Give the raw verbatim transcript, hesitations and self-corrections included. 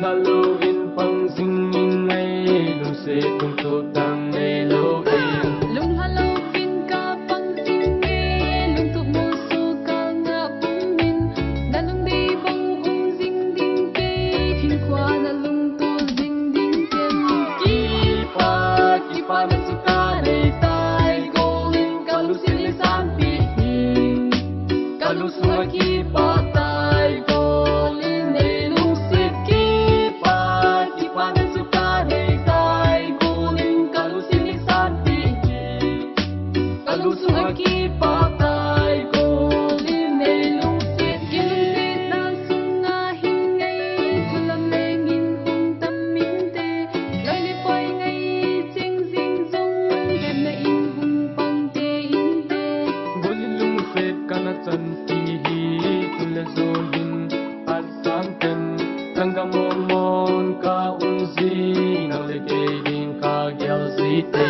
Lunghalou in pang jing in nei, lungset lungtup dang nei lou in. Lunghalou in ka pang jing nei, lungtup musu ka ngah pum in. Na lungdei bang um jing ding kei, hinkho na lungtup jing ding ken. Kipa, kipa na chu ka nei tai, gol in ka lungset le sanpi hi. Ka lungsunga kipa tai, gol in nei lungset kipa, kipa na chu ka nei tai, gol in ka lungset le sanpi hi. Ka lungsunga kipa tai, gol in nei lungset, kilungsetna sunga hin ngai, khulam leng in hung tam inte, loi le poi ngai ching jing jong, lemna in hung pang te inte. Gol in lungset kana chan ti hi, tun le jon hin phat sang ten, sanggam mong mong ka um ji, nang le kei ding ka gel ji te.